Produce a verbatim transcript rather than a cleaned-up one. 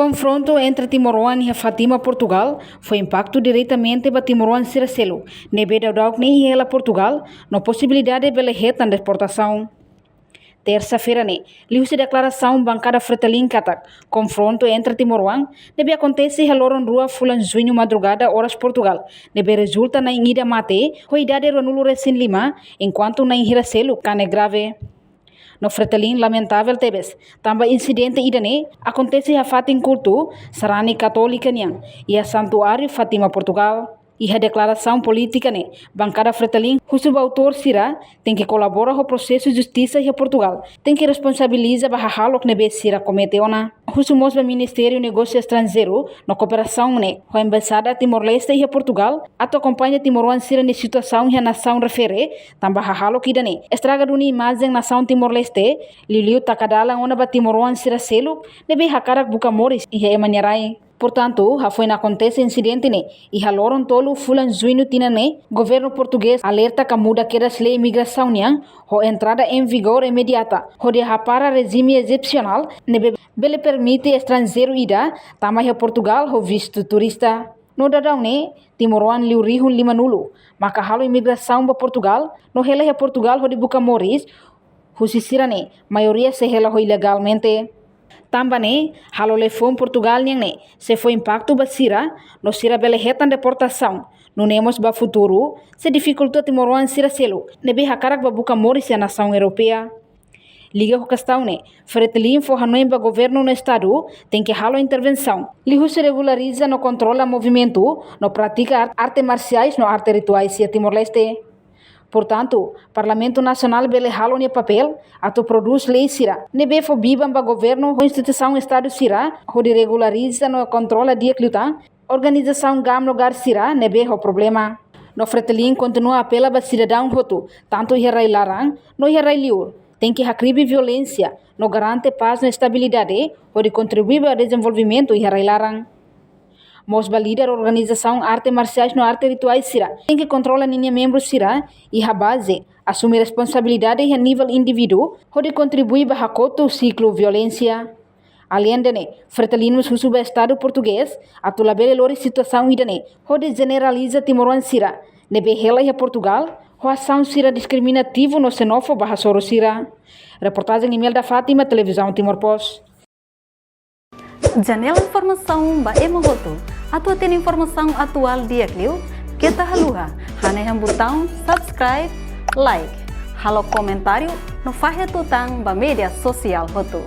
Konfrontu entre timoroan iha Fátima, Portugal, fó impaktu diretamente ba timoroan sira seluk ne'ebé daudauk ne'e iha hela Portugal, no posibilidade bele hetan deportasaun. Tersa-feira ne'e, liuhusi deklarasaun bankada Fretilin katak konfrontu entre timoroan ne'ebé akontese iha loron rua fulan Juñu madrugada oras Portugal, ne'ebé rezulta na'in ida mate ho idade ruanulu resin lima, enkuantu na'in hira seluk kanek grave. No Fretilin lamentavel tebes tanba insidente ida-ne'e akontese iha fatin kultu sarani katólika nian, iha Santuáriu Fátima, Portugal. Iha deklarasaun polítika ne'e, bankada Fretilin husu ba autór sira tenke kolabora ho prosesu justisa iha Portugal, tenke responsabiliza ba hahalok ne'ebé sira komete ona. Husu mós ba Ministériu Negósiu Estranjeiru no Kooperasaun ne'e ho Embaixada Timor-Leste iha Portugal atu akompaña timoroan sira-nia situasaun iha nasaun refere, tanba hahalok ida-ne'e estraga duni imajen nasaun Timor-Leste, liuliu taka dalan ona ba timoroan sira seluk ne'ebé hakarak buka moris iha ema nia rai. Portantu, hafoin akontese insidente ne'e iha loron tolu fulan Juñu tinan ne'e, governu portugés alerta ka muda kedas lei imigrasaun nian ho entrada em vigor imediata, hodi hapara rejime ezepsionál ne'ebé bele permite estranjeiru ida tama iha Portugal ho vistu turista. No daudaun ne'e, timoroan liu rihun limanulu maka halo imigrasaun ba Portugal, no hela iha Portugal hodi buka moris, husi sira-ne'e maioria sei hela ho ilegalmente. Tanba ne'e, halo liafuan Portugal nian ne'e sei fó impaktu ba sira, no sira bele hetan deportasaun, nune'e mós ba futuru sei difikulta timoroan sira seluk ne'ebé hakarak ba buka moris iha nasaun europeia. Liga ho kestaun ne'e, Fretilin fó hanoin ba governu no estadu tenke halo intervensaun liuhusi regulariza no kontrola movimentu, no pratika ar-, arte marsiais no arte rituais iha Timor-Leste. Portantu, Parlamentu Nasionál bele halo nia papél atu prodús lei sira ne'ebé fó biban ba governu ho instituisaun estadu sira hodi regulariza no kontrola di'ak liután organizasaun GAM no GAR sira ne'ebé ho problema. No Fretilin kontinua apela ba sidadaun hotu, tantu iha rai-laran no iha rai-liur, tenke hakribi violénsia no garante pás no estabilidade, hodi kontribui ba dezenvolvimentu iha rai-laran. Mós ba líder organizasaun arte marsiais no arte rituais sira, tenke kontrola ninia membru sira iha baze, asume responsabilidade iha nivel indivíduu, hodi kontribui ba hakotu siklu violénsia. Aleinde ne'e, Fretilin mós husu ba estadu portugés atu labele lori situasaun ida-ne'e hodi jeneraliza timoroan sira ne'ebé hela iha Portugal ho asaun sira diskriminativu no xenófobu ba hasoru sira. Reportajen Imelda Fátima, Televizaun Timor Post. Janela informasaun ba ema hotu. Atu hatene informasaun atuál di'ak liu, keta haluha hanehan butaun subscribe, like, halo komentáriu no fahe tutan ba média sosiál hotu.